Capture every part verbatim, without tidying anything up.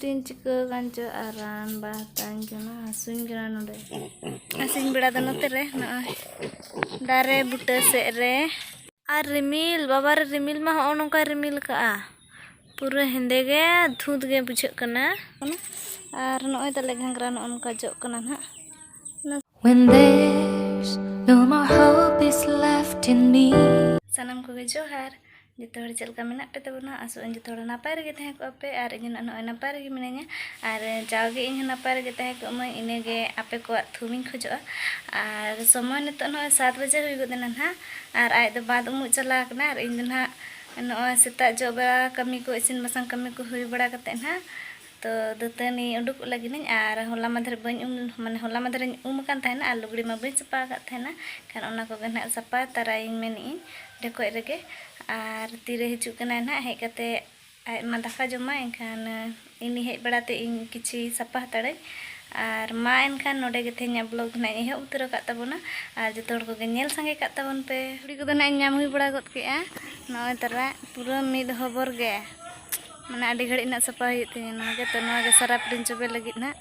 ᱪᱮᱫ ᱤᱧ ᱪᱤᱠᱟᱹ ᱠᱟᱱ ᱪᱚ ᱟᱨ ᱨᱟᱱ ᱵᱟᱝ ᱦᱟᱛᱟᱣᱟᱹᱧ ᱠᱟᱱᱟ, ᱦᱟᱹᱥᱩᱧ ᱠᱟᱱᱟ ᱱᱚᱰᱮ᱾ ᱟᱨ ᱥᱤᱧ ᱵᱮᱲᱟ ᱫᱚ ᱱᱚᱛᱮ ᱨᱮ ᱱᱚᱜᱼᱚᱭ ᱫᱟᱨᱮ ᱵᱩᱴᱟᱹ ᱥᱮᱫ ᱨᱮ᱾ ᱟᱨ ᱨᱤᱢᱤᱞ, ᱵᱟᱵᱟ ᱨᱮ, ᱨᱤᱢᱤᱞ ᱢᱟ ᱦᱚᱸᱜᱼᱚ ᱱᱚᱝᱠᱟᱭ ᱨᱤᱢᱤᱞ ᱠᱟᱜᱼᱟ, ᱯᱩᱨᱟᱹ ᱦᱮᱸᱫᱮ ᱜᱮ, ᱫᱷᱩᱸᱛ ᱜᱮ ᱵᱩᱡᱷᱟᱹᱜ ᱠᱟᱱᱟ᱾ ᱟᱨ ᱱᱚᱜᱼᱚᱭ ᱛᱟᱞᱮ ᱜᱷᱟᱸᱜᱽᱨᱟ ᱱᱚᱜᱼᱚ ᱱᱚᱝᱠᱟ ᱡᱚᱜ ᱠᱟᱱᱟ ᱱᱟᱦᱟᱜ᱾ When there's no more hope is left in me. ᱥᱟᱱᱟᱢ ᱠᱚᱜᱮ ᱡᱚᱦᱟᱨ᱾ ᱡᱚᱛᱚ ᱦᱚᱲ ᱪᱮᱫ ᱞᱮᱠᱟ ᱢᱮᱱᱟᱜ ᱯᱮ ᱛᱟᱵᱚᱱᱟ? ᱟᱥᱚᱜ ᱟᱹᱧ ᱡᱚᱛᱚ ᱦᱚᱲ ᱱᱟᱯᱟᱭ ᱨᱮᱜᱮ ᱛᱟᱦᱮᱸ ᱠᱚᱜᱼᱟ ᱯᱮ, ᱟᱨ ᱤᱧ ᱦᱚᱸ ᱱᱚᱜᱼᱚᱭ ᱱᱟᱯᱟᱭ ᱨᱮᱜᱮ ᱢᱤᱱᱟᱹᱧᱟ᱾ ᱟᱨ ᱡᱟᱣᱜᱮ ᱤᱧ ᱦᱚᱸ ᱱᱟᱯᱟᱭ ᱨᱮᱜᱮ ᱛᱟᱦᱮᱸ ᱠᱚᱜ ᱢᱟᱹᱧ, ᱤᱱᱟᱹᱜᱮ ᱟᱯᱮ ᱠᱚᱣᱟᱜ ᱛᱷᱩᱢᱤᱧ ᱠᱷᱚᱡᱚᱜᱼᱟ᱾ ᱟᱨ ᱥᱚᱢᱚᱭ ᱱᱤᱛᱚᱜ ᱱᱚᱜᱼᱚᱭ ᱥᱟᱛ ᱵᱟᱡᱮ ᱦᱩᱭ ᱜᱚᱫ ᱮᱱᱟ ᱱᱟᱦᱟᱜ, ᱟᱨ ᱟᱡ ᱫᱚ ᱵᱟᱸᱫᱽ ᱩᱢᱩᱜ ᱪᱟᱞᱟᱣ ᱠᱟᱱᱟ, ᱟᱨ ᱤᱧ ᱫᱚ ᱱᱟᱦᱟᱜ ᱱᱚᱜᱼᱚᱭ ᱥᱮᱛᱟᱜ ᱡᱚᱜ ᱵᱟᱲᱟ ᱠᱟᱹᱢᱤ ᱠᱚ, ᱤᱥᱤᱱ ᱵᱟᱥᱟᱝ ᱠᱟᱹᱢᱤ ᱠᱚ ᱦᱩᱭ ᱵᱟᱲᱟ ᱠᱟᱛᱮᱫ ᱱᱟᱦᱟᱜ ᱛᱚ ᱫᱟᱹᱛᱟᱹᱱᱤ ᱩᱰᱩᱠᱚᱜ ᱞᱟᱹᱜᱤᱫ ᱤᱧ᱾ ᱟᱨ ᱦᱚᱞᱟ ᱢᱟᱫᱷᱮᱨ ᱵᱟᱹᱧ ᱩᱢ, ᱢᱟᱱᱮ ᱦᱚᱞᱟ ᱢᱟᱫᱷᱮᱨ ᱤᱧ ᱩᱢ ᱟᱠᱟᱱ ᱛᱟᱦᱮᱱᱟ, ᱟᱨ ᱞᱩᱜᱽᱲᱤ ᱢᱟ ᱵᱟᱹᱧ ᱥᱟᱯᱷᱟ ᱟᱠᱟᱫ ᱛᱟᱦᱮᱱᱟ, ᱠᱷᱟᱱ ᱚᱱᱟ ᱠᱚᱜᱮ ᱱᱟᱦᱟᱜ ᱥᱟᱯᱷᱟ ᱛᱟᱨᱟᱭᱤᱧ ᱢᱮᱱᱮᱫ ᱟᱹᱧ ᱰᱷᱮᱠᱚᱡ ᱨᱮᱜᱮ᱾ ᱟᱨ ᱛᱤᱨᱮ ᱦᱤᱡᱩᱜ ᱠᱟᱱᱟᱭ ᱱᱟᱦᱟᱜ, ᱦᱮᱡ ᱠᱟᱛᱮ ᱟᱡ ᱢᱟ ᱫᱟᱠᱟ ᱡᱚᱢᱟᱭ, ᱮᱱᱠᱷᱟᱱ ᱤᱧ ᱦᱮᱡ ᱵᱟᱲᱟᱛᱮ ᱤᱧ ᱠᱤᱪᱷᱤ ᱥᱟᱯᱷᱟ ᱦᱟᱛᱟᱲᱟᱹᱧ᱾ ᱟᱨ ᱢᱟ ᱮᱱᱠᱷᱟᱱ ᱱᱚᱰᱮ ᱜᱮ ᱛᱮᱦᱮᱧᱟᱜ ᱵᱞᱚᱜᱽ ᱱᱟᱦᱟᱜ ᱤᱧ ᱮᱦᱚᱵ ᱩᱛᱟᱹᱨ ᱟᱠᱟᱫ ᱛᱟᱵᱚᱱᱟ, ᱟᱨ ᱡᱚᱛᱚ ᱦᱚᱲ ᱠᱚᱜᱮ ᱧᱮᱞ ᱥᱟᱸᱜᱮ ᱠᱟᱜ ᱛᱟᱵᱚᱱ ᱯᱮ᱾ ᱠᱩᱲᱤ ᱠᱚᱫᱚ ᱱᱟᱦᱟᱜ ᱤᱧ ᱧᱟᱢ ᱦᱩᱭ ᱵᱟᱲᱟ ᱜᱚᱫ ᱠᱮᱜᱼᱟ᱾ ᱱᱚᱜᱼᱚᱭ ᱛᱟᱨᱟ ᱯᱩᱨᱟᱹ ᱢᱤᱫ ᱦᱚᱵᱚᱨ ᱜᱮ, ᱢᱟᱱᱮ ᱟᱹᱰᱤ ᱜᱷᱟᱹᱲᱤᱡ ᱱᱟᱜ ᱥᱟᱯᱷᱟ ᱦᱩᱭᱩᱜ ᱛᱤᱧᱟᱹ᱾ ᱱᱚᱣᱟ ᱜᱮ ᱛᱚ, ᱱᱚᱣᱟ ᱜᱮ ᱥᱟᱨᱟᱯ ᱞᱤᱧ ᱡᱚᱵᱮ ᱞᱟᱹᱜᱤᱫ ᱱᱟᱜ᱾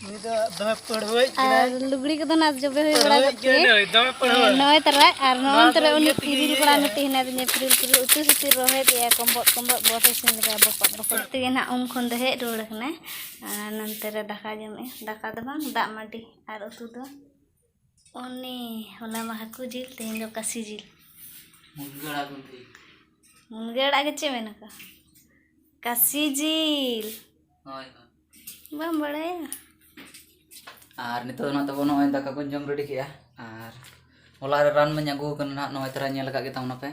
ᱩᱱᱤ ᱫᱚ ᱫᱚᱢᱮ ᱯᱟᱹᱲᱣᱟᱹᱭ ᱟᱨ ᱠᱟᱱᱟᱭ᱾ ᱞᱩᱜᱽᱲᱤ ᱠᱚᱫᱚ ᱱᱟᱜ ᱡᱚᱵᱮ ᱦᱩᱭ ᱵᱟᱲᱟ ᱯᱟᱹᱲᱣᱟᱹᱭ ᱜᱚᱫ ᱠᱮᱜᱼᱟ᱾ ᱠᱟᱱᱟᱭ, ᱫᱚᱢᱮ ᱯᱟᱹᱲᱣᱟᱹ᱾ ᱱᱚᱜᱼᱚᱭ ᱛᱟᱨᱟ, ᱟᱨ ᱱᱚᱜᱼᱚᱭ ᱱᱚᱣᱟ ᱛᱟᱨᱟ ᱫᱚ ᱩᱱᱤ ᱤᱭᱟᱹ ᱛᱮᱜᱮ ᱯᱤᱨᱤᱞ ᱤᱭᱟᱹ ᱠᱚᱲᱟ ᱠᱟᱱᱟ᱾ ᱢᱤᱫᱴᱤᱡ ᱦᱮᱱᱟᱭ ᱛᱤᱧᱟᱹ, ᱯᱤᱨᱤᱞ ᱯᱤᱨᱤᱞ ᱩᱛᱩ ᱥᱩᱛᱩ ᱨᱚᱦᱚᱭ ᱛᱮᱭᱟ, ᱠᱚᱢᱵᱚᱫ ᱠᱚᱢᱵᱚᱫ ᱵᱚᱦᱚᱜ ᱤᱥᱤᱱ ᱞᱮᱠᱟ ᱵᱚᱠᱚᱫ ᱵᱚᱠᱚᱫ ᱛᱮᱜᱮ ᱱᱟᱜ ᱩᱢ ᱠᱷᱚᱱ ᱫᱚ ᱦᱮᱡ ᱨᱩᱣᱟᱹᱲ ᱠᱟᱱᱟᱭ᱾ ᱟᱨ ᱱᱚᱱᱛᱮ ᱨᱮ ᱫᱟᱠᱟ ᱡᱚᱢᱮᱜᱼᱟ, ᱫᱟᱠᱟ ᱫᱚ ᱵᱟᱝ, ᱫᱟᱜ ᱢᱟᱹᱰᱤ᱾ ᱟᱨ ᱩᱛᱩ ᱫᱚ ᱩᱱᱤ ᱦᱚᱞᱟ ᱢᱟ ᱦᱟᱹᱠᱩ ᱡᱤᱞ, ᱛᱮᱦᱮᱧ ᱫᱚ ᱠᱟᱹᱥᱤ ᱡᱤᱞ᱾ ᱢᱩᱱᱜᱟᱹ ᱟᱲᱟᱜ ᱜᱩᱱᱛᱷᱤ᱾ ᱢᱩᱱᱜᱟᱹ ᱟᱲᱟᱜ ᱜᱮ ᱪᱮᱫ ᱢᱮᱱᱟᱠᱚ? ᱠᱟᱹᱥᱤ ᱡᱤᱞ᱾ ᱦᱳᱭ, ᱦᱳᱭ᱾ ᱵᱟᱢ ᱵᱟᱲᱟᱭᱟ? ᱟᱨ ᱱᱤᱛᱚᱜ ᱫᱚ ᱱᱟᱜ ᱛᱟᱵᱚ ᱱᱚᱜᱼᱚᱭ ᱫᱟᱠᱟ ᱠᱚᱧ ᱡᱚᱢ ᱨᱮᱰᱤ ᱠᱮᱜᱼᱟ᱾ ᱟᱨ ᱦᱚᱞᱟ ᱨᱮ ᱨᱟᱱ ᱢᱟᱧ ᱟᱹᱜᱩ ᱟᱠᱟᱱᱟ ᱱᱟᱜ, ᱱᱚᱜᱼᱚᱭ ᱛᱟᱨᱟ ᱧᱮᱞ ᱟᱠᱟᱫ ᱜᱮ ᱛᱟᱵᱚᱱᱟᱯᱮ᱾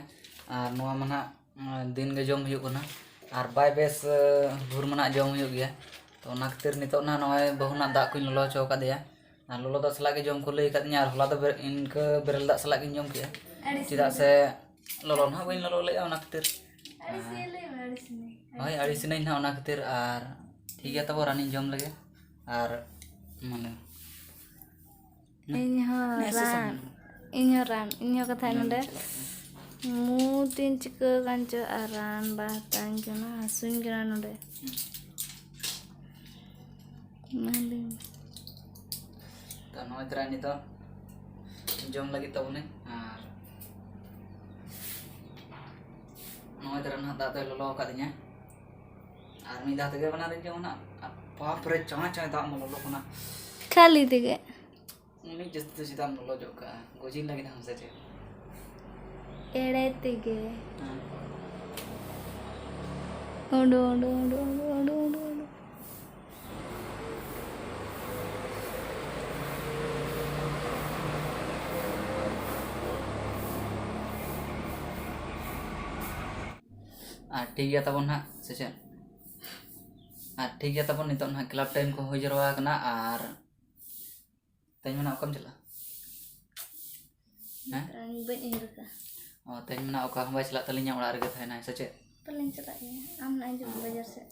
ᱟᱨ ᱱᱚᱣᱟ ᱢᱟ ᱱᱟᱜ, ᱟᱸ, ᱫᱤᱱ ᱜᱮ ᱡᱚᱢ ᱦᱩᱭᱩᱜ ᱠᱟᱱᱟ᱾ ᱟᱨ ᱵᱟᱭ ᱵᱮᱥ, ᱟᱸ, ᱵᱷᱳᱨ ᱢᱟ ᱱᱟᱜ ᱡᱚᱢ ᱦᱩᱭᱩᱜ ᱜᱮᱭᱟ᱾ ᱛᱚ ᱚᱱᱟ ᱠᱷᱟᱹᱛᱤᱨ ᱱᱤᱛᱚᱜ ᱱᱟᱜ ᱱᱚᱜᱼᱚᱭ ᱵᱟᱹᱦᱩ ᱱᱟᱜ ᱫᱟᱜ ᱠᱚᱧ ᱞᱚᱞᱚ ᱦᱚᱪᱚ ᱟᱠᱟᱫᱮᱭᱟ᱾ ᱟᱨ ᱞᱚᱞᱚ ᱫᱟᱜ ᱥᱟᱞᱟᱜ ᱜᱮ ᱡᱚᱢ ᱠᱚ ᱞᱟᱹᱭ ᱟᱠᱟᱫᱤᱧᱟ, ᱟᱨ ᱦᱚᱞᱟ ᱫᱚ ᱵᱮ-, ᱤᱱᱠᱟᱹ ᱵᱮᱨᱮᱞ ᱫᱟᱜ ᱥᱟᱞᱟᱜ ᱜᱤᱧ ᱡᱚᱢ ᱠᱮᱜᱼᱟ᱾ ᱟᱹᱲᱤᱥ ᱪᱮᱫᱟᱜ ᱜᱮ᱾ ᱥᱮ ᱞᱚᱞᱚ ᱱᱟᱦᱟᱜ ᱵᱟᱹᱧ ᱞᱚᱞᱚ ᱞᱮᱫᱼᱟ, ᱚᱱᱟ ᱠᱷᱟᱹᱛᱤᱨ᱾ ᱟᱹᱲᱤᱥ ᱜᱮ ᱞᱟᱹᱭ ᱢᱮ, ᱟᱹᱲᱤᱥ ᱜᱮ᱾ ᱦᱳᱭ, ᱟᱹᱲᱤᱥ ᱮᱱᱟᱹᱧ ᱱᱟᱦᱟᱜ, ᱚᱱᱟ ᱠᱷᱟᱹᱛᱤᱨ᱾ ᱟᱨ ᱴᱷᱤᱠ ᱜᱮᱭᱟ, ᱛᱟᱵᱚ ᱨᱟᱱᱤᱧ ᱡᱚᱢ ᱞᱮᱜᱮ᱾ ᱟᱨ ᱢᱟᱱᱮ ᱤᱧ ᱦᱚᱸ ᱱᱮᱥᱮ ᱨᱟᱱ, ᱥᱟᱢᱟᱱ᱾ ᱤᱧ ᱦᱚᱸ ᱨᱟᱱ, ᱤᱧ ᱦᱚᱸ ᱠᱟᱛᱷᱟᱭ ᱤᱧ ᱱᱚᱰᱮ᱾ ᱪᱟᱞᱟᱜ ᱠᱟᱱᱟ᱾ ᱢᱩ ᱛᱤᱧ ᱪᱤᱠᱟᱹ ᱠᱟᱱ ᱪᱚ ᱟᱨ ᱨᱟᱱ ᱵᱟᱝ ᱦᱟᱛᱟᱣᱟᱹᱧ ᱠᱟᱱᱟ, ᱦᱟᱹᱥᱩᱧ ᱠᱟᱱᱟ ᱱᱚᱰᱮ᱾ ᱦᱩᱸ᱾ ᱢᱟ ᱞᱟᱹᱭ ᱢᱮ᱾ ᱛᱚ ᱱᱚᱜᱼᱚᱭ ᱛᱚᱨᱟ ᱱᱤᱛᱚᱜ ᱡᱚᱢ ᱞᱟᱹᱜᱤᱫ ᱛᱟᱵᱚᱱᱟᱹᱧ, ᱟᱨ ᱱᱚᱜᱼᱚᱭ ᱛᱚᱨᱟ ᱱᱟᱦᱟᱜ ᱫᱟᱜ ᱫᱚᱭ ᱞᱚᱞᱚ ᱟᱠᱟᱫᱤᱧᱟ, ᱟᱨ ᱢᱤᱫ ᱫᱷᱟᱣ ᱛᱮᱜᱮ ᱵᱟᱱᱟᱨᱤᱧ ᱡᱚᱢᱟ ᱱᱟᱜ᱾ ᱟᱨ ᱵᱟᱯ ᱨᱮ, ᱪᱟᱸᱭ ᱪᱟᱸᱭ ᱫᱟᱜ ᱢᱟ ᱞᱚᱞᱚ ᱠᱟᱱᱟ᱾ ᱠᱷᱟᱹᱞᱤ ᱛᱮᱜᱮ᱾ ᱩᱱᱟᱹᱜ ᱡᱟᱹᱥᱛᱤ ᱫᱚ ᱪᱮᱫᱟᱜ ᱮᱢ ᱞᱚᱞᱚ ᱡᱚᱜ ᱠᱟᱜᱼᱟ? ᱜᱚᱡᱤᱧ ᱞᱟᱹᱜᱤᱫ ᱟᱢ ᱥᱮ ᱪᱮᱫ? ᱮᱲᱮ ᱛᱮᱜᱮ᱾ ᱦᱮᱸ᱾ ᱩᱰᱩ, ᱩᱰᱩ, ᱩᱰᱩ᱾ ᱟᱨ ᱴᱷᱤᱠ ᱜᱮᱭᱟ ᱛᱟᱵᱚᱱ ᱱᱟᱦᱟᱜ, ᱥᱮ ᱪᱮᱫ? ᱟᱨ ᱴᱷᱤᱠ ᱜᱮᱭᱟ ᱛᱟᱵᱚᱱ, ᱱᱤᱛᱚᱜ ᱱᱟᱦᱟᱜ ᱠᱞᱟᱵᱽ ᱴᱟᱭᱤᱢ ᱠᱚ ᱦᱩᱭ ᱡᱟᱨᱣᱟ ᱟᱠᱟᱱᱟ᱾ ᱟᱨ ᱛᱮᱦᱮᱧ ᱢᱟ ᱱᱟᱦᱟᱜ ᱚᱠᱟᱢ ᱪᱟᱞᱟᱜᱼᱟ? ᱦᱮᱸ? ᱵᱟᱹᱧ ᱩᱭᱦᱟᱹᱨ ᱟᱠᱟᱫᱼᱟ᱾ ᱚ, ᱛᱮᱦᱮᱧ ᱢᱟ ᱱᱟᱦᱟᱜ ᱚᱠᱟ ᱦᱚᱸ ᱵᱟᱭ ᱪᱟᱞᱟᱜ ᱛᱟᱹᱞᱤᱧᱟ, ᱚᱲᱟᱜ ᱨᱮᱜᱮ ᱛᱟᱦᱮᱱᱟᱭ, ᱥᱮ ᱪᱮᱫ? ᱯᱟᱞᱮᱧ ᱪᱟᱞᱟᱜ ᱜᱮᱭᱟ, ᱟᱢ ᱱᱟᱦᱟᱜ ᱦᱤᱡᱩᱜ ᱢᱮ ᱵᱟᱡᱟᱨ ᱥᱮᱫ᱾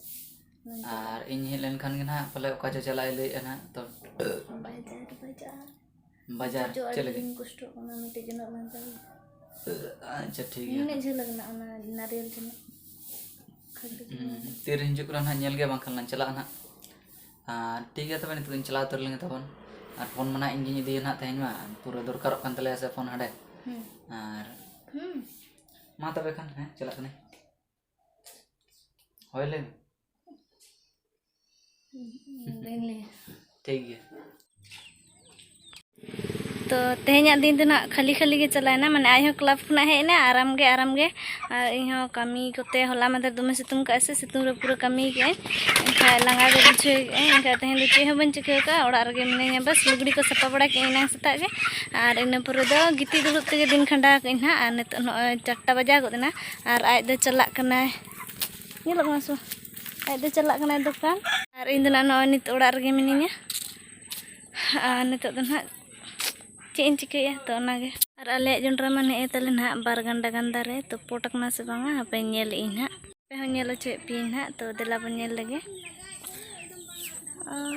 ᱟᱨ ᱤᱧ ᱦᱮᱡ ᱞᱮᱱᱠᱷᱟᱱ ᱜᱮ ᱱᱟᱦᱟᱜ ᱯᱟᱞᱮ ᱚᱠᱟ ᱪᱚ ᱪᱟᱞᱟᱜ ᱮ ᱞᱟᱹᱭᱮᱫᱼᱟ ᱱᱟᱦᱟᱜ, ᱛᱚ᱾ ᱵᱟᱡᱟᱨ, ᱵᱟᱡᱟᱨ᱾ ᱵᱟᱡᱟᱨ ᱪᱮᱫ ᱞᱟᱹᱜᱤᱫ? ᱤᱧ ᱠᱚᱥᱴᱚᱜ ᱠᱟᱱᱟ, ᱢᱤᱫᱴᱮᱡ ᱡᱚᱱᱚᱜ ᱵᱟᱝ ᱛᱟᱞᱮ᱾ ᱟᱪᱪᱷᱟ, ᱴᱷᱤᱠ ᱜᱮᱭᱟ᱾ ᱱᱤᱱᱟᱹᱜ ᱡᱷᱟᱹᱞ ᱟᱠᱟᱱᱟ ᱚᱱᱟ ᱱᱟᱨᱤᱭᱮᱞ ᱡᱚᱱᱚᱜ᱾ ᱠᱷᱟᱹᱡᱟᱹᱲᱤ ᱦᱩᱸ, ᱡᱚᱱᱚᱜ᱾ ᱛᱤᱨᱮ ᱦᱤᱡᱩᱜ ᱠᱟᱱᱟ ᱱᱟᱦᱟᱜ, ᱧᱮᱞ ᱜᱮ ᱵᱟᱝᱠᱷᱟᱱ ᱞᱟᱝ ᱪᱟᱞᱟᱜᱼᱟ ᱱᱟᱦᱟᱜ᱾ ᱟᱨ ᱴᱷᱤᱠ ᱜᱮᱭᱟ, ᱛᱚᱵᱮ ᱱᱤᱛᱚᱜ ᱫᱚᱧ ᱪᱟᱞᱟᱣ ᱩᱛᱟᱹᱨ ᱞᱮᱱᱜᱮ ᱛᱟᱵᱚᱱ᱾ ᱟᱨ ᱯᱷᱳᱱ ᱢᱟ ᱱᱟᱦᱟᱜ ᱤᱧ ᱜᱤᱧ ᱤᱫᱤᱭᱟ ᱱᱟᱦᱟᱜ ᱛᱮᱦᱮᱧ ᱢᱟ, ᱯᱩᱨᱟᱹ ᱫᱚᱨᱠᱟᱨᱚᱜ ᱠᱟᱱ ᱛᱟᱞᱮᱭᱟ ᱥᱮ ᱯᱷᱳᱱ ᱦᱟᱸᱰᱮ᱾ ᱦᱩᱸ᱾ ᱟᱨ ᱦᱩᱸ᱾ ᱢᱟ ᱛᱚᱵᱮ ᱠᱷᱟᱱ, ᱦᱮᱸ, ᱪᱟᱞᱟᱜ ᱠᱟᱹᱱᱟᱹᱧ᱾ ᱦᱳᱭ, ᱞᱟᱹᱭ ᱢᱮ᱾ ᱵᱟᱹᱧ ᱞᱟᱹᱭᱟ᱾ ᱴᱷᱤᱠ ᱜᱮᱭᱟ᱾ ᱛᱚ, ᱛᱮᱦᱮᱧᱟᱜ ᱫᱤᱱ ᱫᱚ ᱱᱟᱜ ᱠᱷᱟᱹᱞᱤ ᱠᱷᱟᱹᱞᱤ ᱜᱮ ᱪᱟᱞᱟᱣᱮᱱᱟ, ᱢᱟᱱᱮ ᱟᱡ ᱦᱚᱸ ᱠᱞᱟᱵᱽ ᱠᱷᱚᱱᱟᱜ ᱦᱮᱡ ᱮᱱᱟ, ᱟᱨᱟᱢ ᱜᱮ, ᱟᱨᱟᱢ ᱜᱮ᱾ ᱟᱨ ᱤᱧ ᱦᱚᱸ ᱠᱟᱹᱢᱤ ᱠᱚᱛᱮ ᱦᱚᱞᱟ ᱢᱟᱫᱷᱮᱨ ᱫᱚᱢᱮ ᱥᱤᱛᱩᱝ ᱠᱟᱜᱼᱟᱭ ᱥᱮ, ᱥᱤᱛᱩᱝ ᱨᱮ ᱯᱩᱨᱟᱹ ᱠᱟᱹᱢᱤ ᱠᱟᱜᱼᱟᱹᱧ, ᱮᱱᱠᱷᱟᱱ ᱞᱟᱸᱜᱟ ᱜᱮ ᱵᱩᱡᱷᱟᱹᱣ ᱠᱟᱜᱼᱟᱹᱧ, ᱮᱱᱠᱷᱟᱱ ᱛᱮᱦᱮᱧ ᱫᱚ ᱪᱮᱫ ᱦᱚᱸ ᱵᱟᱹᱧ ᱪᱤᱠᱟᱹ ᱠᱟᱜᱼᱟ, ᱚᱲᱟᱜ ᱨᱮᱜᱮ ᱢᱤᱱᱟᱹᱧᱟ᱾ ᱵᱟᱥ ᱞᱩᱜᱽᱲᱤ ᱠᱚ ᱥᱟᱯᱷᱟ ᱵᱟᱲᱟ ᱠᱮᱜᱼᱟᱹᱧ ᱮᱱᱟᱝ ᱥᱮᱛᱟᱜ ᱜᱮ, ᱟᱨ ᱤᱱᱟᱹ ᱯᱚᱨᱮ ᱫᱚ ᱜᱤᱛᱤᱡ ᱫᱩᱲᱩᱵ ᱛᱮᱜᱮ ᱫᱤᱱ ᱠᱷᱟᱸᱰᱟᱣ ᱠᱟᱜᱼᱟᱹᱧ ᱱᱟᱦᱟᱜ᱾ ᱟᱨ ᱱᱤᱛᱚᱜ ᱱᱚᱜᱼᱚᱭ ᱪᱟᱨᱴᱟ ᱵᱟᱡᱟᱣ ᱜᱚᱫ ᱮᱱᱟ, ᱟᱨ ᱟᱡ ᱫᱚ ᱪᱟᱞᱟᱜ ᱠᱟᱱᱟᱭ, ᱧᱮᱞᱚᱜ ᱠᱟᱱᱟ ᱥᱮ ᱵᱟᱝ? ᱟᱡ ᱫᱚ ᱪᱟᱞᱟᱜ ᱠᱟᱱᱟᱭ ᱫᱚᱠᱟᱱ, ᱟᱨ ᱤᱧ ᱫᱚ ᱱᱟᱜ ᱱᱚᱜᱼᱚᱭ ᱱᱤᱛ ᱚᱲᱟᱜ ᱨᱮᱜᱮ ᱢᱤᱱᱟᱹᱧᱟ᱾ ᱟᱨ ᱱᱤᱛᱚᱜ ᱫᱚ ᱱᱟᱜ ᱪᱮᱫ ᱤᱧ ᱪᱤᱠᱟᱹᱭᱟ, ᱛᱚ ᱚᱱᱟᱜᱮ᱾ ᱟᱨ ᱟᱞᱮᱭᱟᱜ ᱡᱚᱱᱰᱨᱟ ᱢᱟ ᱱᱮᱜᱼᱮ ᱛᱟᱞᱮ ᱱᱟᱜ ᱵᱟᱨ ᱜᱟᱱᱰᱟ ᱜᱟᱱ ᱫᱟᱨᱮ, ᱛᱚ ᱯᱚᱴ ᱟᱠᱟᱱᱟ ᱥᱮ ᱵᱟᱝᱟ, ᱦᱟᱯᱮᱧ ᱧᱮᱞᱮᱫ ᱟᱹᱧ ᱱᱟᱜ᱾ ᱟᱯᱮ ᱦᱚᱸ ᱧᱮᱞ ᱦᱚᱪᱚᱭᱮᱫ ᱯᱮᱭᱟᱹᱧ ᱱᱟᱜ, ᱛᱚ ᱫᱮᱞᱟ ᱵᱚᱱ ᱧᱮᱞ ᱞᱮᱜᱮ᱾ ᱟᱨ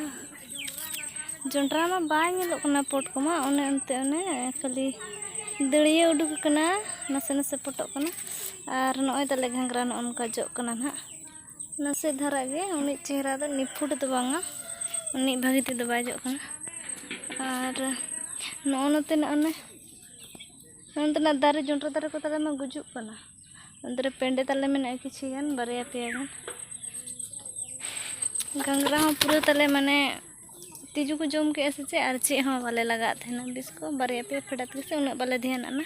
ᱡᱚᱱᱰᱨᱟ ᱢᱟ ᱵᱟᱭ ᱧᱮᱞᱚᱜ ᱠᱟᱱᱟ ᱯᱚᱴ ᱠᱚᱢᱟ, ᱚᱱᱮ ᱚᱱᱛᱮ ᱚᱱᱮ ᱠᱷᱟᱹᱞᱤ ᱫᱟᱹᱲᱭᱟᱹ ᱩᱰᱩᱠ ᱟᱠᱟᱱᱟ, ᱱᱟᱥᱮ ᱱᱟᱥᱮ ᱯᱚᱴᱚᱜ ᱠᱟᱱᱟ᱾ ᱟᱨ ᱱᱚᱜᱼᱚᱭ ᱛᱟᱞᱮ ᱜᱷᱟᱸᱜᱽᱨᱟ ᱱᱚᱜᱼᱚ ᱱᱚᱝᱠᱟ ᱡᱚᱜ ᱠᱟᱱᱟ ᱱᱟᱜ᱾ ᱱᱟᱥᱮ ᱫᱷᱟᱨᱟ ᱜᱮ, ᱩᱱᱟᱹᱜ ᱪᱮᱦᱨᱟ ᱫᱚ ᱱᱤᱯᱷᱩᱴ ᱫᱚ ᱵᱟᱝᱟ, ᱩᱱᱟᱹᱜ ᱵᱷᱟᱹᱜᱤ ᱛᱮᱫᱚ ᱵᱟᱭ ᱡᱚᱜ ᱠᱟᱱᱟ᱾ ᱟᱨ ᱱᱚᱜᱼᱚ ᱱᱚᱛᱮᱱᱟᱜ ᱚᱱᱮ, ᱱᱚᱜᱼᱚ ᱱᱚᱛᱮᱱᱟᱜ ᱫᱟᱨᱮ, ᱡᱚᱱᱰᱨᱟ ᱫᱟᱨᱮ ᱠᱚ ᱛᱟᱞᱮ ᱢᱟ ᱜᱩᱡᱩᱜ ᱠᱟᱱᱟ᱾ ᱚᱱᱛᱮ ᱨᱮ ᱯᱮᱸᱰᱮ ᱛᱟᱞᱮ ᱢᱮᱱᱟᱜᱼᱟ ᱠᱤᱪᱷᱤ ᱜᱟᱱ, ᱵᱟᱨᱭᱟ ᱯᱮᱭᱟ ᱜᱟᱱ᱾ ᱜᱷᱟᱸᱜᱽᱨᱟ ᱦᱚᱸ ᱯᱩᱨᱟᱹ ᱛᱟᱞᱮ ᱢᱟᱱᱮ ᱛᱤᱡᱩ ᱠᱚ ᱡᱚᱢ ᱠᱮᱜᱼᱟ ᱥᱮ ᱪᱮᱫ, ᱟᱨ ᱪᱮᱫ ᱦᱚᱸ ᱵᱟᱞᱮ ᱞᱟᱜᱟᱣᱟᱫ ᱛᱟᱦᱮᱱᱟ ᱵᱤᱥ ᱠᱚ, ᱵᱟᱨᱭᱟ ᱯᱮᱭᱟ ᱯᱷᱮᱰᱟᱛ ᱜᱮᱥᱮ, ᱩᱱᱟᱹᱜ ᱵᱟᱞᱮ ᱫᱷᱮᱭᱟᱱᱟᱜᱼᱟ᱾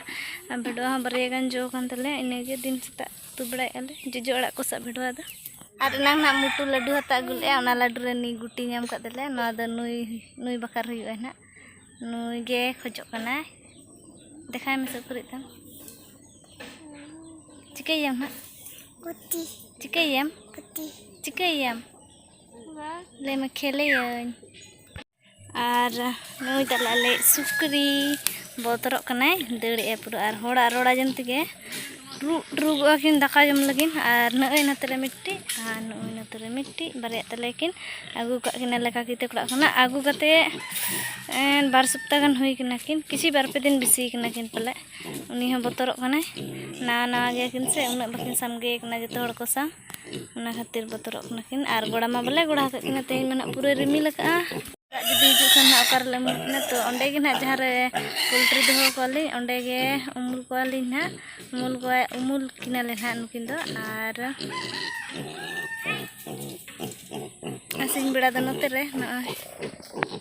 ᱟᱨ ᱵᱷᱮᱰᱣᱟ ᱦᱚᱸ ᱵᱟᱨᱭᱟ ᱜᱟᱱ ᱡᱚ ᱠᱟᱱ ᱛᱟᱞᱮᱭᱟ, ᱤᱱᱟᱹᱜᱮ ᱫᱤᱱ ᱥᱮᱛᱟᱜ ᱩᱛᱩ ᱵᱟᱲᱟᱭᱮᱫᱼᱟ ᱞᱮ ᱡᱚᱡᱚ ᱟᱲᱟᱜ ᱠᱚ ᱥᱟᱶ ᱵᱷᱮᱰᱣᱟ ᱫᱚ᱾ ᱟᱨ ᱮᱱᱟᱝ ᱱᱟᱜ ᱢᱩᱴᱩ ᱞᱟᱹᱰᱩ ᱦᱟᱛᱟᱣ ᱟᱹᱜᱩ ᱞᱮᱫᱼᱟ, ᱚᱱᱟ ᱞᱟᱹᱰᱩ ᱨᱮ ᱱᱩᱭ ᱜᱩᱴᱤ ᱧᱟᱢ ᱠᱟᱫ ᱛᱟᱞᱮᱭᱟ᱾ ᱱᱚᱣᱟ ᱫᱚ ᱱᱩᱭ, ᱱᱩᱭ ᱵᱟᱠᱷᱨᱟ ᱦᱩᱭᱩᱜᱼᱟ ᱱᱟᱜ, ᱱᱩᱭ ᱜᱮ ᱠᱷᱚᱡᱚᱜ ᱠᱟᱱᱟᱭ᱾ ᱫᱮᱠᱷᱟᱭ ᱢᱮᱥᱮ ᱩᱠᱩᱨᱤᱡ ᱛᱟᱢ᱾ ᱪᱤᱠᱟᱹᱭᱟᱢ ᱱᱟᱜ? ᱯᱩᱛᱤ᱾ ᱪᱤᱠᱟᱹᱭᱟᱢ? ᱯᱩᱛᱤ᱾ ᱪᱤᱠᱟᱹᱭᱟᱢ? ᱵᱟᱝ᱾ ᱞᱟᱹᱭ ᱢᱮ, ᱠᱷᱮᱞᱮᱭᱟᱹᱧ᱾ ᱟᱨ ᱱᱩᱭ ᱛᱟᱞᱮ ᱟᱞᱮ ᱥᱩᱠᱨᱤ ᱵᱚᱛᱚᱨᱚᱜ ᱠᱟᱱᱟᱭ, ᱫᱟᱹᱲᱮᱜᱼᱟᱭ ᱯᱩᱨᱟᱹ᱾ ᱟᱨ ᱦᱚᱲᱟᱜ ᱨᱚᱲ ᱟᱸᱡᱚᱢ ᱛᱮᱜᱮ ᱴᱨᱩᱜ ᱴᱨᱩᱜᱚᱜᱼᱟ ᱠᱤᱱ ᱫᱟᱠᱟ ᱡᱚᱢ ᱞᱟᱹᱜᱤᱫ᱾ ᱟᱨ ᱱᱚᱜᱼᱚᱭ ᱱᱚᱛᱮ ᱨᱮ ᱢᱤᱫᱴᱤᱡ ᱟᱨ ᱱᱚᱜᱼᱚᱭ ᱱᱚᱛᱮ ᱨᱮ ᱢᱤᱫᱴᱤᱡ, ᱵᱟᱨᱭᱟ ᱛᱟᱞᱮ ᱠᱤᱱ ᱟᱹᱜᱩ ᱠᱟᱜ ᱠᱤᱱᱟ ᱞᱮᱠᱟ ᱠᱤᱛᱟᱹ ᱠᱚᱲᱟ ᱠᱷᱚᱱᱟᱜ ᱟᱹᱜᱩ ᱠᱟᱛᱮ, ᱮᱸ, ᱵᱟᱨ ᱥᱚᱯᱛᱟ ᱜᱟᱱ ᱦᱩᱭ ᱠᱟᱱᱟ ᱠᱤᱱ, ᱠᱤᱪᱷᱤ ᱵᱟᱨ ᱯᱮ ᱫᱤᱱ ᱵᱮᱥᱤ ᱠᱟᱱᱟ ᱠᱤᱱ ᱯᱟᱞᱮ᱾ ᱩᱱᱤ ᱦᱚᱸ ᱵᱚᱛᱚᱨᱚᱜ ᱠᱟᱱᱟᱭ, ᱱᱟᱣᱟ ᱱᱟᱣᱟ ᱜᱮᱭᱟ ᱠᱤᱱ ᱥᱮ, ᱩᱱᱟᱹᱜ ᱵᱟᱹᱠᱤᱱ ᱥᱟᱢᱜᱮ ᱠᱟᱱᱟ ᱡᱚᱛᱚ ᱦᱚᱲ ᱠᱚ ᱥᱟᱶ, ᱚᱱᱟ ᱠᱷᱟᱹᱛᱤᱨ ᱵᱚᱛᱚᱨᱚᱜ ᱠᱟᱱᱟ ᱠᱤᱱ᱾ ᱟᱨ ᱜᱚᱲᱟ ᱢᱟ ᱵᱟᱞᱮ ᱜᱚᱲᱟ ᱟᱠᱟᱫ ᱠᱤᱱᱟ, ᱛᱮᱦᱮᱧ ᱢᱟ ᱱᱟᱦᱟᱜ ᱯᱩᱨᱟᱹ ᱨᱤᱢᱤᱞ ᱟᱠᱟᱫᱼᱟ᱾ ᱫᱟᱜ ᱡᱩᱫᱤ ᱦᱤᱡᱩᱜ ᱠᱷᱟᱱ ᱦᱟᱸᱜ ᱚᱠᱟ ᱨᱮᱞᱮ ᱩᱢᱩᱞ ᱠᱤᱱᱟ? ᱛᱚ ᱚᱸᱰᱮ ᱜᱮ ᱱᱟᱦᱟᱜ ᱡᱟᱦᱟᱸ ᱨᱮ ᱯᱳᱞᱴᱨᱤ ᱫᱚᱦᱚ ᱠᱚᱣᱟᱞᱤᱧ, ᱚᱸᱰᱮ ᱜᱮ ᱩᱢᱩᱞ ᱠᱚᱣᱟᱞᱤᱧ ᱱᱟᱦᱟᱜ, ᱩᱢᱩᱞ ᱠᱚᱣᱟ, ᱩᱢᱩᱞ ᱠᱤᱱᱟᱞᱮ ᱱᱟᱦᱟᱜ ᱱᱩᱠᱤᱱ ᱫᱚ᱾ ᱟᱨ ᱟᱨ ᱥᱤᱧ ᱵᱮᱲᱟ ᱫᱚ ᱱᱚᱛᱮ ᱨᱮ ᱱᱚᱜᱼᱚᱭ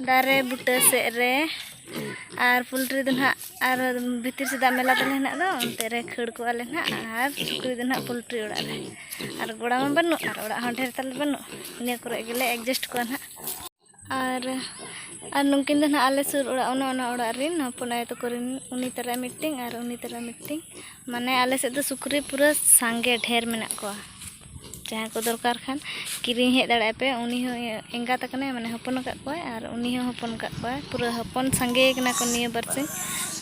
ᱫᱟᱨᱮ ᱵᱩᱴᱟᱹ ᱥᱮᱫ ᱨᱮ, ᱟᱨ ᱯᱳᱞᱴᱨᱤ ᱫᱚ ᱱᱟᱦᱟᱜ ᱟᱨ ᱵᱷᱤᱛᱤᱨ ᱥᱮᱫᱟᱜ ᱢᱮᱞᱟ ᱛᱟᱞᱮ ᱦᱮᱱᱟᱜ ᱫᱚ, ᱚᱱᱛᱮ ᱨᱮ ᱠᱷᱟᱹᱲ ᱠᱚᱣᱟᱞᱮ ᱱᱟᱦᱟᱜ, ᱟᱨ ᱥᱩᱠᱨᱤ ᱫᱚ ᱱᱟᱦᱟᱜ ᱯᱳᱞᱴᱨᱤ ᱚᱲᱟᱜ ᱨᱮ᱾ ᱟᱨ ᱜᱚᱲᱟ ᱢᱟ ᱵᱟᱹᱱᱩᱜ, ᱟᱨ ᱚᱲᱟᱜ ᱦᱚᱸ ᱰᱷᱮᱨ ᱛᱟᱞᱮ ᱵᱟᱹᱱᱩᱜ, ᱤᱱᱟᱹ ᱠᱚᱨᱮ ᱜᱮᱞᱮ adjust ᱠᱚᱣᱟ ᱱᱟᱦᱟᱜ᱾ ᱟᱨ, ᱟᱨ ᱱᱩᱠᱤᱱ ᱫᱚ ᱱᱟᱦᱟᱜ ᱟᱞᱮ ᱥᱩᱨ ᱚᱲᱟᱜ, ᱚᱱᱮ ᱚᱱᱟ ᱚᱲᱟᱜ ᱨᱮᱱ ᱦᱚᱯᱚᱱ ᱟᱭᱳ ᱛᱟᱠᱚ ᱨᱮᱱ, ᱩᱱᱤ ᱛᱟᱨᱟ ᱢᱤᱫᱴᱮᱱ ᱟᱨ ᱩᱱᱤ ᱛᱟᱨᱟ ᱢᱤᱫᱴᱮᱱ᱾ ᱢᱟᱱᱮ ᱟᱞᱮ ᱥᱮᱫ ᱫᱚ ᱥᱩᱠᱨᱤ ᱯᱩᱨᱟᱹ ᱥᱟᱸᱜᱮ ᱰᱷᱮᱨ ᱢᱮᱱᱟᱜ ᱠᱚᱣᱟ᱾ ᱡᱟᱦᱟᱸᱭ ᱠᱚ ᱫᱚᱨᱠᱟᱨ ᱠᱷᱟᱱ ᱠᱤᱨᱤᱧ ᱦᱮᱡ ᱫᱟᱲᱮᱭᱟᱜᱼᱟ ᱯᱮ᱾ ᱩᱱᱤ ᱦᱚᱸ ᱮᱸᱜᱟᱛ ᱟᱠᱟᱱᱟᱭ, ᱢᱟᱱᱮ ᱦᱚᱯᱚᱱ ᱟᱠᱟᱫ ᱠᱚᱣᱟᱭ, ᱟᱨ ᱩᱱᱤ ᱦᱚᱸ ᱦᱚᱯᱚᱱ ᱟᱠᱟᱫ ᱠᱚᱣᱟᱭ᱾ ᱯᱩᱨᱟᱹ ᱦᱚᱯᱚᱱ ᱥᱟᱸᱜᱮ ᱠᱟᱱᱟ ᱠᱚ ᱱᱤᱭᱟᱹ ᱵᱟᱨᱥᱤᱧ,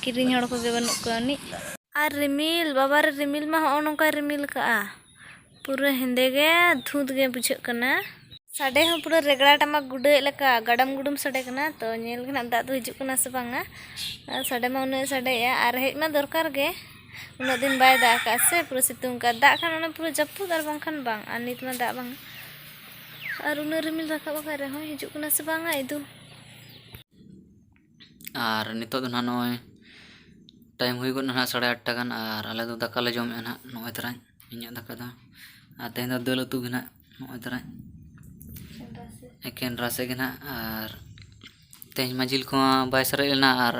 ᱠᱤᱨᱤᱧ ᱦᱚᱲ ᱠᱚᱜᱮ ᱵᱟᱹᱱᱩᱜ ᱠᱚᱣᱟ ᱩᱱᱤ᱾ ᱟᱨ ᱨᱤᱢᱤᱞ, ᱵᱟᱵᱟ ᱨᱮ ᱨᱤᱢᱤᱞ ᱢᱟ ᱦᱚᱸᱜᱼᱚ ᱱᱚᱝᱠᱟᱭ ᱨᱤᱢᱤᱞ ᱠᱟᱜᱼᱟ, ᱯᱩᱨᱟᱹ ᱦᱮᱸᱫᱮ ᱜᱮ ᱫᱷᱩᱸᱛ ᱜᱮ ᱵᱩᱡᱷᱟᱹᱜ ᱠᱟᱱᱟ᱾ ᱥᱟᱰᱮ ᱦᱚᱸ ᱯᱩᱨᱟᱹ ᱨᱮᱜᱽᱲᱟ ᱴᱟᱢᱟᱠ ᱜᱩᱰᱟᱹᱭᱮᱫ ᱞᱮᱠᱟ ᱜᱟᱰᱟᱢ ᱜᱩᱰᱩᱢ ᱥᱟᱰᱮ ᱠᱟᱱᱟ᱾ ᱛᱚ ᱧᱮᱞ ᱜᱮ ᱱᱟᱜ ᱫᱟᱜ ᱫᱚ ᱦᱤᱡᱩᱜ ᱠᱟᱱᱟ ᱥᱮ ᱵᱟᱝᱟ᱾ ᱟᱨ ᱥᱟᱰᱮ ᱢᱟ ᱩᱱᱟᱹᱜ ᱮ ᱥᱟᱰᱮᱭᱮᱜᱼᱟ, ᱟᱨ ᱦᱮᱡ ᱢᱟ ᱫᱚᱨᱠᱟᱨ ᱜᱮ᱾ ᱩᱱᱟᱹᱜ ᱫᱤᱱ ᱵᱟᱭ ᱫᱟᱜ ᱟᱠᱟᱫ ᱥᱮ, ᱯᱩᱨᱟᱹ ᱥᱤᱛᱩᱝ ᱟᱠᱟᱫ᱾ ᱫᱟᱜ ᱠᱷᱟᱱ ᱚᱱᱟ ᱯᱩᱨᱟᱹ ᱡᱟᱹᱯᱩᱫ, ᱟᱨ ᱵᱟᱝᱠᱷᱟᱱ ᱵᱟᱝ᱾ ᱟᱨ ᱱᱤᱛ ᱢᱟ ᱫᱟᱜ ᱵᱟᱝ᱾ ᱟᱨ ᱩᱱᱟᱹᱜ ᱨᱤᱢᱤᱞ ᱨᱟᱠᱟᱵ ᱟᱠᱟᱫ ᱨᱮᱦᱚᱸ ᱦᱤᱡᱩᱜ ᱠᱟᱱᱟ ᱥᱮ ᱵᱟᱝᱟ ᱤᱫᱩ? ᱟᱨ ᱱᱤᱛᱚᱜ ᱫᱚ ᱱᱟᱦᱟᱜ ᱱᱚᱜᱼᱚᱭ ᱴᱟᱭᱤᱢ ᱦᱩᱭ ᱜᱚᱫ ᱱᱟᱦᱟᱜ ᱥᱟᱲᱮ ᱟᱴᱴᱟ ᱜᱟᱱ, ᱟᱨ ᱟᱞᱮ ᱫᱚ ᱫᱟᱠᱟ ᱞᱮ ᱡᱚᱢᱮᱫᱼᱟ ᱱᱟᱦᱟᱜ ᱱᱚᱜᱼᱚᱭ ᱛᱟᱨᱟᱧ ᱤᱧᱟᱹᱜ ᱫᱟᱠᱟ ᱫᱚ᱾ ᱟᱨ ᱛᱮᱦᱮᱧ ᱫᱚ ᱫᱟᱹᱞ ᱩᱛᱩ ᱜᱮ ᱱᱟᱦᱟᱜ ᱱᱚᱜᱼᱚᱭ ᱛᱟᱨᱟᱧ ᱮᱠᱮᱱ ᱨᱟᱥᱮ ᱜᱮ ᱱᱟᱦᱟᱜ᱾ ᱟᱨ ᱛᱮᱦᱮᱧ ᱢᱟ ᱡᱤᱞ ᱠᱚᱦᱚᱸ ᱵᱟᱭ ᱥᱟᱨᱮᱡ ᱞᱮᱱᱟ, ᱟᱨ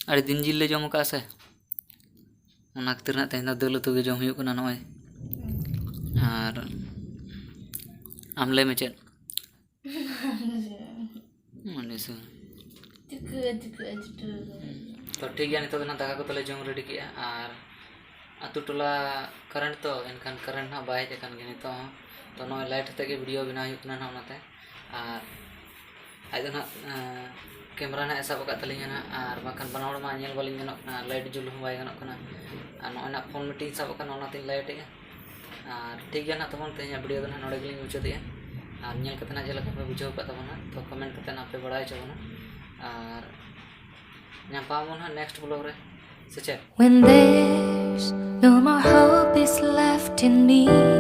ᱟᱹᱰᱤ ᱫᱤᱱ ᱡᱤᱞ ᱞᱮ ᱡᱚᱢ ᱟᱠᱟᱫᱼᱟ ᱥᱮ, ᱚᱱᱟ ᱠᱷᱟᱹᱛᱤᱨ ᱱᱟᱦᱟᱜ ᱛᱮᱦᱮᱧ ᱫᱚ ᱫᱟᱹᱞ ᱩᱛᱩ ᱜᱮ ᱡᱚᱢ ᱦᱩᱭᱩᱜ ᱠᱟᱱᱟ ᱱᱚᱜᱼᱚᱭ᱾ ᱟᱨ ᱟᱢ ᱞᱟᱹᱭ ᱢᱮ ᱪᱮᱫ? ᱢᱟᱱᱮ ᱥᱮ ᱪᱩᱠᱟᱹ, ᱪᱩᱠᱟᱹ, ᱪᱩᱠᱟᱹ᱾ ᱛᱚ ᱴᱷᱤᱠ ᱜᱮᱭᱟ, ᱱᱤᱛᱚᱜ ᱫᱚ ᱱᱟᱦᱟᱜ ᱫᱟᱠᱟ ᱠᱚᱫᱚ ᱞᱮ ᱡᱚᱢ ᱨᱮᱰᱤ ᱠᱮᱜᱼᱟ, ᱟᱨ ᱟᱛᱳ ᱴᱚᱞᱟ ᱠᱟᱨᱮᱱᱴ ᱛᱚ, ᱮᱱᱠᱷᱟᱱ ᱠᱟᱨᱮᱱᱴ ᱱᱟᱦᱟᱜ ᱵᱟᱭ ᱦᱮᱡ ᱟᱠᱟᱱ ᱜᱮᱭᱟ ᱱᱤᱛᱚᱜ ᱦᱚᱸ᱾ ᱛᱚ ᱱᱚᱜᱼᱚᱭ ᱞᱟᱭᱤᱴ ᱟᱛᱮᱫ ᱜᱮ ᱵᱷᱤᱰᱤᱭᱳ ᱵᱮᱱᱟᱣ ᱦᱩᱭᱩᱜ ᱠᱟᱱᱟ ᱱᱟᱦᱟᱜ ᱚᱱᱟᱛᱮ᱾ ᱟᱨ ᱟᱡ ᱫᱚ ᱱᱟᱦᱟᱜ, ᱮᱸ, ᱠᱮᱢᱮᱨᱟ ᱱᱟᱦᱟᱜ ᱮ ᱥᱟᱵ ᱟᱠᱟᱫ ᱛᱟᱹᱞᱤᱧᱟ ᱱᱟᱦᱟᱜ, ᱟᱨ ᱵᱟᱝᱠᱷᱟᱱ ᱵᱟᱱᱟ ᱦᱚᱲ ᱢᱟ ᱧᱮᱞ ᱵᱟᱹᱞᱤᱧ ᱜᱟᱱᱚᱜ ᱠᱟᱱᱟ, ᱞᱟᱭᱤᱴ ᱡᱩᱞ ᱦᱚᱸ ᱵᱟᱭ ᱜᱟᱱᱚᱜ ᱠᱟᱱᱟ᱾ ᱟᱨ ᱱᱚᱜᱼᱚᱭ ᱱᱟᱦᱟᱜ ᱯᱷᱳᱱ ᱢᱤᱫᱴᱤᱡ ᱥᱟᱵ ᱟᱠᱟᱫ, ᱚᱱᱟᱛᱤᱧ ᱞᱟᱭᱤᱴ ᱮᱜᱼᱟ᱾ ᱟᱨ ᱴᱷᱤᱠ ᱜᱮᱭᱟ ᱱᱟᱦᱟᱜ, ᱛᱟᱵᱚᱱ ᱛᱮᱦᱮᱧᱟᱜ ᱵᱷᱤᱰᱤᱭᱳ ᱫᱚ ᱱᱟᱦᱟᱜ ᱱᱚᱰᱮ ᱜᱮᱞᱤᱧ ᱢᱩᱪᱟᱹᱫᱮᱜᱼᱟ᱾ ᱟᱨ ᱧᱮᱞ ᱠᱟᱛᱮ ᱱᱟᱦᱟᱜ ᱪᱮᱫ ᱞᱮᱠᱟ ᱯᱮ ᱵᱩᱡᱷᱟᱹᱣ ᱟᱠᱟᱫ ᱛᱟᱵᱚᱱᱟ, ᱛᱚ ᱠᱚᱢᱮᱱᱴ ᱠᱟᱛᱮ ᱱᱟᱦᱟᱜ ᱯᱮ ᱵᱟᱲᱟᱭ ᱦᱚᱪᱚ ᱵᱚᱱᱟ᱾ ᱟᱨ ᱧᱟᱯᱟᱢ ᱟᱵᱚᱱ ᱱᱟᱦᱟᱜ ᱱᱮᱠᱥᱴ ᱵᱞᱚᱜ ᱨᱮ, ᱥᱮ ᱪᱮᱫ? When there's no more hope is left in me.